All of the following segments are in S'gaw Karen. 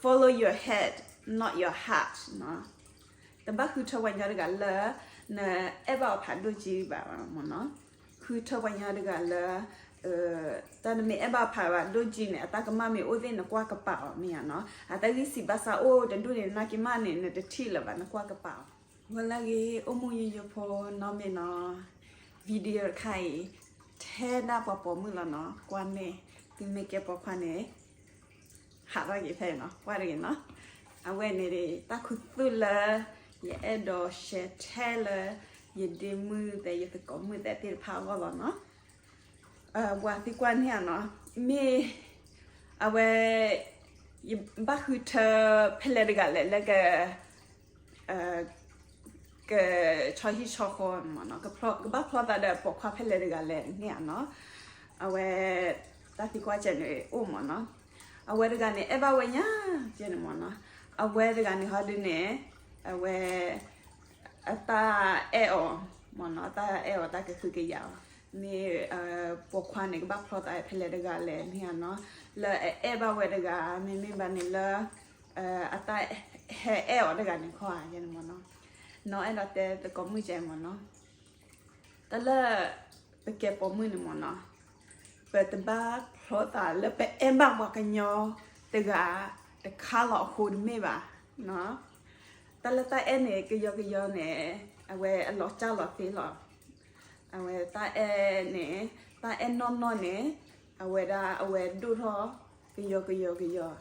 Follow your head, not your heart နီၤ. တဘၣ်ဃုထၢပှၤညီတဂၤလၢ နအဲၣ်ဘၣ်အီၤဖးဒိၣ်ကံဘၣ်မ့ၢ်နီၤ. ဃုထၢပှၤညီတဂၤလၢ တၢ်နမ့ၢ်အဲၣ်ဘၣ်ဖးဘၣ်ဒိၣ်ကံန့ၣ် အတၢ်ကမၣ်မ့ၢ်အိၣ်သ့ၣ် နကွၢ်ကပၤအီၤမ့ၢ်ဧါနီၤ. အတၢ်ဂံၢ်စံးဘၣ်စးအိၣ်တဒူၣ်န့ၣ် နက့ၤမၣ်န့ၣ် နတထံၣ်လၢၤဘၣ် နကွၢ်ကပၤအီၤ. ဂီၤလၢအဂ့ၤ အိၣ်မူယိယိဖိနီၢ်မ့ၢ်နီၤ. video တခါအံၤ ထဲဒၣ်ပှၤပိာ်မုၣ်လီၤနီၤ. ကွၢ်န့ၣ် သုမ့ၢ်ကဲပိာ်ခွါန့ၣ် ဟးထီၣ်က့ၤဖဲအံၤနီၤ, ကွၢ်တဂ့ၤနီၤ. အဝဲန့ၣ် တၢ်ခူသူၣ်လၢ ယအဲၣ်ဒိး share ထဲလၢ ယဒ့မုၣ်သဲး ယသကိးမုၣ်သဲးသ့ၣ်တဖၣ်အဂီၢ်လီၤနီၤ. ပှၤသံကွၢ်န့ၢ်ဧါနီၤ, မ့ၢ် အဝဲ ယဘၣ်ဃုထၢဖဲလဲၣ်တဂၤလဲၣ် လၢက ကဆီဟံၣ်ဆီဃီမ့ၢ်နီၤ, ကဘၣ်ဖျီသးဒီးပိာ်ခွါဖဲလဲၣ်တဂၤလဲၣ်န့ၣ်ဧါနီၤ. အဝဲ တၢ်သံကွၢ်ကဲန့ၣ်အိၣ်မ့ၢ်နီၤ. အဝဲတဂၤန့ၣ် အဲၣ်ဘၣ်ဝဲညါကဲန့ၣ်မ့ၢ်နီၤ. အဝဲတဂၤန့ၣ်ဟီဒုန့ၣ် အဝဲ အတၢ်အဲၣ်အီၤမ့ၢ်နီၤ, တၢ်အဲၣ်အီၤ တၢ်ကဟုကယာ်အီၤ, မ့ၢ် ပိာ်ခွါန့ၣ် ကဘၣ်ဖျီသးဖဲလဲၣ်တဂၤလဲၣ်န့ၣ်ဧါနီၤ. လၢအအဲၣ်ဘၣ်ဝဲတဂၤ မ့မ့ၢ်ဘၣ်န့ၣ်လၢ အတၢ်ဟဲအဲၣ်အီၤတဂၤန့ၣ်ခီဧါန့ၣ်မ့ၢ်နီၤ. နီၢ်အဲၣ်ဒိးတဲသကိးမုၣ်ကဲမ့ၢ်နီၤ. တၢ်လၢ ပကဲပိာ်မုၣ်န့ၣ်မ့ၢ်နီၤ, ပတဘၣ်ဖျီသးလၢပအဲၣ်ဘၣ်ပှၤကညီတဂၤ တခါလီၤအဃိတမ့ၢ်ဘၣ်. တၢ်လၢတၢ်အဲၣ်န့ၣ် ကယီကယီန့ၣ် အဝဲအလီၤစၢ်လီၤသ့လီၤ. အဝဲတၢ်အဲၣ်န့ၣ် တၢ်အဲၣ်နီၢ်နီၢ်န့ၣ် အဝဲဒၣ်အဝဲဒိၣ်ထီၣ် ကယီကယီကယီ တၢ်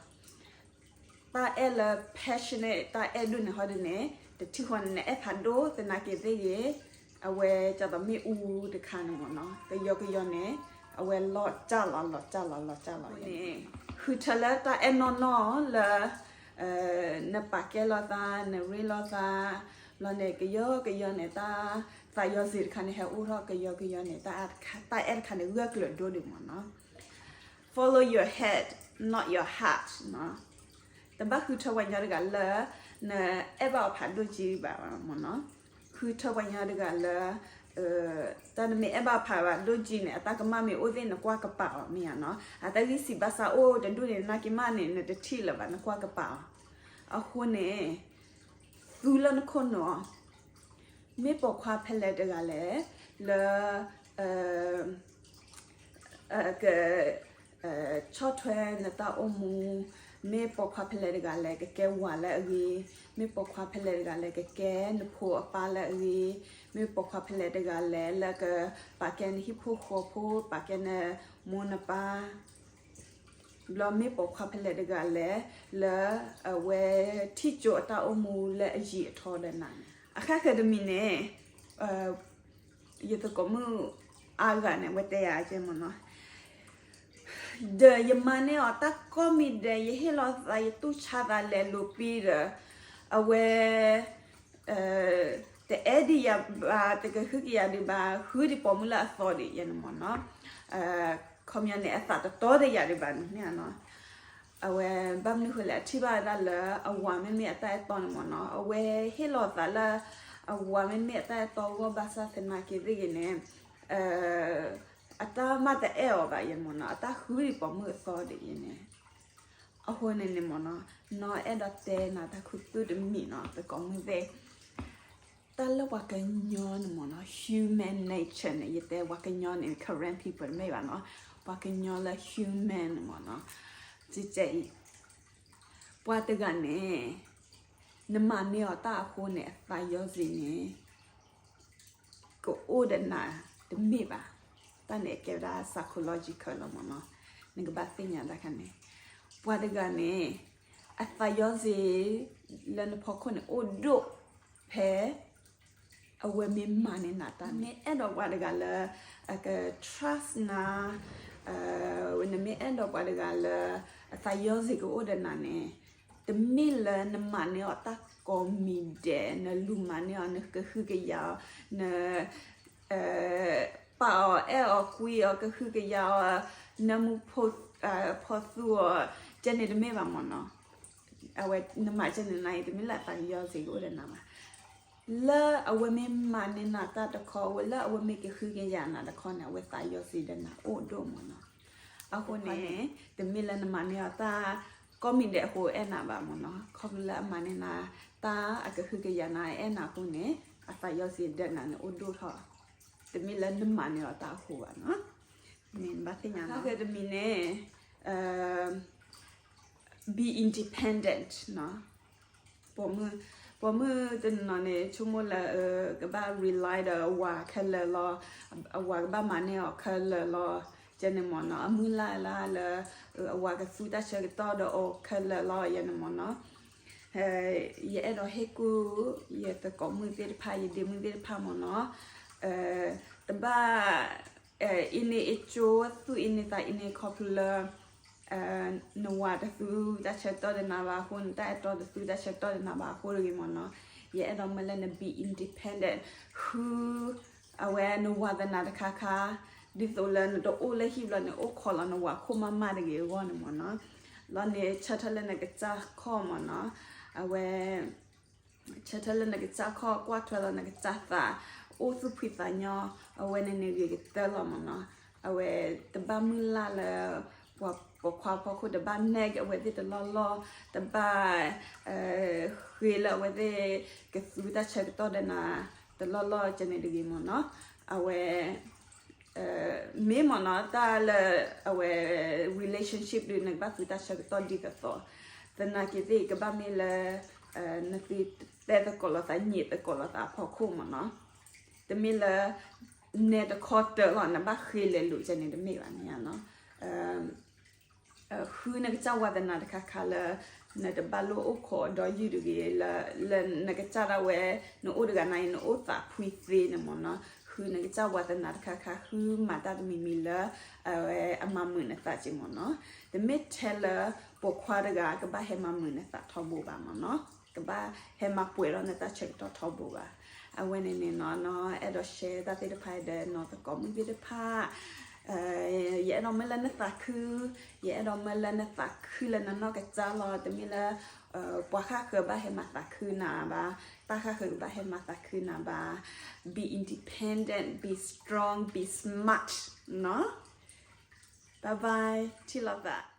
အဲၣ်လၢ passionate တၢ်အဲၣ်ဒိၣ်န့ၣ်ဟီဒုန့ၣ် တထံၣ်ဃီန့ၣ် နအဲၣ်ဖးဒိၣ်သနာ်က့သ့ၣ်ဂ့ၤ, အဝဲကၠီသးမ့ၣ်အူတခါန့ၣ်မ့ၢ်နီၤ, ကယီကယီန့ၣ် အဝဲလီၤစၢ်လီၤ လီၤစၢ်လီၤ လီၤစၢ်လီၤန့ၣ်, ဃုထၢလၢတၢ်အဲၣ်နီၢ်နီၢ်လၢ နပာ်ကဲလိာ်သး နရ့လိာ်သး ဘျီန့ၣ် ကယီကယီန့ၣ် တၢ်သးယီၤစ့ၤတခါန့ၣ် ဟဲအိၣ်ထီၣ် ကယီကယီန့ၣ် တၢ်အဲၣ်တခါန့ၣ် ဂၢၢ်ကျၢၤဒိၣ်ဒံးမ့ၢ်နီၤ. Follow your head, not your heart နီၤ. တဘၣ်ဃုထၢပှၤညီတဂၤလၢ နအဲၣ်ဘၣ်အီၤဖးဒိၣ်ကံဘၣ်မ့ၢ်နီၤ. ဃုထၢပှၤညီတဂၤလၢ တၢ်နမ့ၢ်အဲၣ်ဘၣ်ဖးဘၣ်ဒိၣ်ကံန့ၣ် အတၢ်ကမၣ်မ့ၢ်အိၣ်သ့ၣ် နကွၢ်ကပၤအီၤမ့ၢ်ဧါနီၤ. အတၢ်ဂံၢ်စံးဘၣ်စးအိၣ်တဒူၣ်န့ၣ် နက့ၤမၣ်န့ၣ် နတထံၣ်လၢၤဘၣ် နကွၢ်ကပၤအီၤ. အဃိန့ၣ် သူလၢနခိၣ်နူာ်အီၤ မ့ၢ်ပိာ်ခွါဖဲလဲၣ်တဂၤလဲၣ် လၢ က ဆီၣ်ထွဲနတၢ်အိၣ်မူ, မ့ၢ်ပိာ်ခွါဖဲလဲၣ်တဂၤလဲၣ် ကကဲဝၤလၢအဂ့ၤ, မ့ၢ်ပိာ်ခွါဖဲလဲၣ်တဂၤလဲၣ် ကကဲနဖိအပၢ်လၢအဂ့ၤ, မ့ၢ်ပိာ်ခွါဖဲလဲၣ်တဂၤလဲၣ် လၢကပာ်ကဲနဟံၣ်ဖိဃီဖိ ပာ်ကဲနမိၢ်နပၢ် ဘျီမ့ၢ်ပိာ်ခွါဖဲလဲၣ်တဂၤလဲၣ် လၢအဝဲထံၣ်ကၠိအတၢ်အိၣ်မူလၢအယံာ်အထီဒီးနၤန့ၣ် အဃၣ်ဃၢၤတမံၤန့ၣ် ယသကိးမုၣ်အါဂၤန့ၣ် အဝဲတဲယၤကဲမ့ၢ်နီၤ, ဒီးယမၤန့ၢ်အီၤတၢ်ကိးမံၤဒဲး ယဟ့ၣ်လီၤသး ယတူၢ်ဆါသးလဲၤလိာ်ပံဒီး အဝဲ တအဲၣ်ဒံးယၤဘၣ် တကဟုကယာ်ဒံးဘၣ် ဃုဒံးပိာ်မုၣ်လၢအသီဒံးယဲန့ၣ်မ့ၢ်နီၤ. ခီပညီန့ၣ် အသးတတီဒီးယၤဒံးဘၣ်န့ၣ်နီၤ. အဝဲဘၣ်မနုၤဃိလဲၣ် အထံၣ်ဘၣ်ဝဲဒၣ်လၢအဝၤမ့မ့ၢ်အတၢ်အဲၣ်တီန့ၣ်မ့ၢ်နီၤ. အဝဲဟ့ၣ်လီၤသးလၢ အဝၤမ့မ့ၢ်အတၢ်အဲၣ်တီအဂီၢ် ဘၣ်ဆၣ်သနာ်က့သ့ၣ်ဂ့ၤန့ၣ် အတၢ်မ့ၢ်တအဲၣ်အီၤဘၣ်ယဲမ့ၢ်နီၤ အတၢ်ဃုဒံးပိာ်မုၣ်အသီဒံးယဲန့ၣ်. အဃိန့ၣ်န့ၣ်မ့ၢ်နီၤ နီၢ်အဲၣ်ဒိးတဲနၤတၢ်ခူသူၣ်တမံၤနီၤ သကိးမုၣ်သ့ၣ်, တၢ်လၢပှၤကညီန့ၣ်မ့ၢ်နီၤ human nature န့ၣ် ယတဲပှၤကညီန့ၣ် Karen people တမ့ၢ်ဘၣ်နီၤ, ပှၤကညီလၢ human န့ၣ်မ့ၢ်နီၤ, ကဲအံၤ ပှၤတဂၤန့ၣ် နမၤန့ၢ်အီၤတၢ်အဃိန့ၣ် အသးယီၤစ့ၤန့ၣ် ကအိၣ်ဒီးနၤတမ့ၢ်ဘၣ်. တၢ်န့ၣ်ကဲဝဲဒၣ် psychological လီၤမ့ၢ်နီၤ, နကဘၣ်သ့ၣ်ညါတၢ်ခါန့ၣ်, ပှၤတဂၤန့ၣ် အသးယီၤစ့ၤလၢနဖီခိၣ်န့ၣ် အိၣ်ဒိၣ်ဖဲ အဝဲမ့ၢ်မၤန့ၢ်နၤတၢ်န့ၣ်, မ့ၢ်အဲၣ်ဒိးပှၤတဂၤလၢ အက trust နၤ, နမ့ၢ်အဲၣ်ဒိးပှၤတဂၤလၢ အသးယီၤစ့ၤကအိၣ်ဒီးနၤန့ၣ်, တမ့ၢ်လၢနမၤန့ၢ်အီၤတၢ်ကိးမံၤဒဲး, နလူၤမၤန့ၢ်အီၤ, နကဟုကယာ်အီၤ, န ပာ်အီၤအဲၣ်အီၤကွံအီၤ ကဟုကယာ်အီၤ, နၢမူဖိသူအီၤ, ကဲန့ၣ်တမ့ၢ်ဘၣ်မ့ၢ်နီၤ. အဝဲနမၤကဲန့ၣ်နၤအံၤ တမ့ၢ်လၢအသးယီၤစ့ၤကအိၣ်ဒီးနၤဘၣ်. လၢအဝဲမ့ၢ်မၤန့ၢ်နၤတၢ်တခီ, အဝဲလၢအဝဲမ့ၢ်ကဟုကယာ်နၤတခီန့ၣ် အဝဲသးယီၤစ့ၤဒီးနၤအိၣ်ဒိၣ်မ့ၢ်နီၤ. အဃိန့ၣ် တမ့ၢ်လၢနမၤန့ၢ်အီၤတၢ် ကိးမံၤဒဲးအဃိအဲၣ်နၤဘၣ်မ့ၢ်နီၤ, ခီဖျိလၢအမၤန့ၢ်နၤတၢ်အကဟုကယာ်နၤအဲၣ်နၤအဃိန့ၣ် အသးယီၤစံးဒၢးနၤန့ၣ်အိၣ်ဒိၣ်ထီၣ်, တမ့ၢ်လၢနမၤန့ၢ်အီၤတၢ်အဃိဘၣ်နီၤ. မ့ၢ်ဘၣ်သ့ၣ်ညါနီၤ, တမံၤန့ၣ် be independent နီၤ. ပိာ်မုၣ်တနီၤန့ၣ် ဆိကမိၣ်လၢ ကဘၣ် rely ဒီးအဝၤခဲလၢာ်လီၤ, အဝၤကဘၣ်မၤန့ၢ်အီၤခဲလၢာ်လီၤ, ကဲန့ၣ်မ့ၢ်နီၤ, အမုၢ်လၢ်လၢ အဝၤကသူတၢ်ဆၢကတီၢ်ဒီးအီၤခဲလၢာ်လီၤ ယဲန့ၣ်မ့ၢ်နီၤ. ယအဲၣ်ဒိးဟ့ၣ်ကူၣ် ယသကိးမုၣ်သ့ၣ်တဖၣ် ယဒ့မုၣ်သ့ၣ်တဖၣ်မ့ၢ်နီၤ, တဘၣ် အ့န့ၢ်အ့ကၠိ သူၣ်အ့န့ၢ်သးအ့န့ၢ်ခီဖျိလၢ နဝၤတသူတၢ်ဆၢကတီၢ်ဒီးနၤဘၣ်အဃိ, နတၢ်အဲၣ်တီတသူတၢ်ဆၢကတီၢ်ဒီးနၤဘၣ်အဃိတဂ့ၤမ့ၢ်နီၤ. ယအဲၣ်ဒိးမ့ၢ်လၢန be independent, ဃု အဝဲနဝၤသနာ်တခါခါ, ဒ်သိးလၢနတအိၣ်လၢဟံၣ်ဘျီန့ၣ် အိၣ်ခိးလီၤနဝၤခိၣ်မးမးတဂ့ၤအဂီၢ်န့ၣ်မ့ၢ်နီၤ. လီၤန့ၣ် ဆၢထၢၣ်လၢနကစၢ်ခီၣ်မ့ၢ်နီၤ, အဝဲ ဆၢထၢၣ်လၢနကစၢ်ခီၣ် ကွၢ်ထွဲလီၤနကစၢ်သး, အိၣ်သူၣ်ဖှံသးညီ, အဝဲန့ၣ်န့ၣ်ဂ့ၤကတၢၢ်လီၤမ့ၢ်နီၤ. အဝဲတဘၣ်မုၢ်လၢ်လၢ ပှၤပိာ်ခွါဖီခိၣ် တဘၣ် nag အဝဲသ့ၣ်တလီၢ်လီၢ်, တဘၣ် ဃ့လၢအဝဲသ့ၣ်ကသူတၢ်ဆၢကတီၢ်ဒီးနၤ တလီၢ်လီၢ် ကဲန့ၣ်တဂ့ၤမ့ၢ်နီၤ. အဝဲ မ့ၢ်မ့ၢ်နီၤ တၢ်လၢအဝဲ relationship ဒုးနကဘၣ်သူတၢ်ဆၢကတီၢ်ဒ်သိးသိး, သနာ်က့သ့ၣ် ကဘၣ်မ့ၢ်လၢ နသုတဲသကိးလိာ်သး ညံးသကိးလိာ်သးအဖီခိၣ်မ့ၢ်နီၤ. တမ့ၢ်လၢ နဲတခီတၢၢ်လီၤ နဘၣ်ဃ့လဲၤလိာ်ကဲန့ၣ်တမ့ၢ်ဘၣ်န့ၣ်နီၤ. ဃုနကစၢ်ဝါသနာ်တခါခါလၢ နတဘၣ်လိၣ်အိၣ်ခိးအဒီယုၢ်တဂ့ၤ, လၢနကစၢ်ဒၣ်ဝဲ နအိၣ်တဂၤနၤအံၤ နအိၣ်သးဖှံသ့န့ၣ်မ့ၢ်နီၤ. ဃုနကစၢ်ဝါသနာ်တခါခါ ဃုမၤတၢ်တမံၤမံၤလၢ အဝဲအမၤမုာ်နသးက့မ့ၢ်နီၤ. တမ့ၢ်ထဲလၢ ပိာ်ခွါတဂၤ ကဘၣ်ဟဲမၤမုာ်နသးထီဘိဘၣ်မ့ၢ်နီၤ, ကဘၣ်ဟဲမၤပှဲၤထီၣ်နတၢ်ဆၢကတီၢ်ထီဘိဘၣ်. အဝဲန့ၣ်န့ၣ်နီၤ အဲၣ်ဒိး share တၢ်သ့ၣ်တဖၣ်ဒီးနီၤ သကိးမုၣ်သ့ၣ်တဖၣ် ယအဲၣ်ဒိးမ့ၢ်လၢနသးခု, ယအဲၣ်ဒိးမ့ၢ်လၢနသးခုလၢနနီၢ်ကစၢ်လီၤ. တမ့ၢ်လၢ ပှၤဃၣ်ဃၢၤဘၣ်ဟဲမၤသးခုနၤဘၣ်, တၢ်ဃၣ်ဃၢၤကဘၣ်ဟဲမၤသးခုနၤဘၣ်. Be independent, be strong, be smart နီၤ. Bye bye, ထံၣ်လိာ်သး.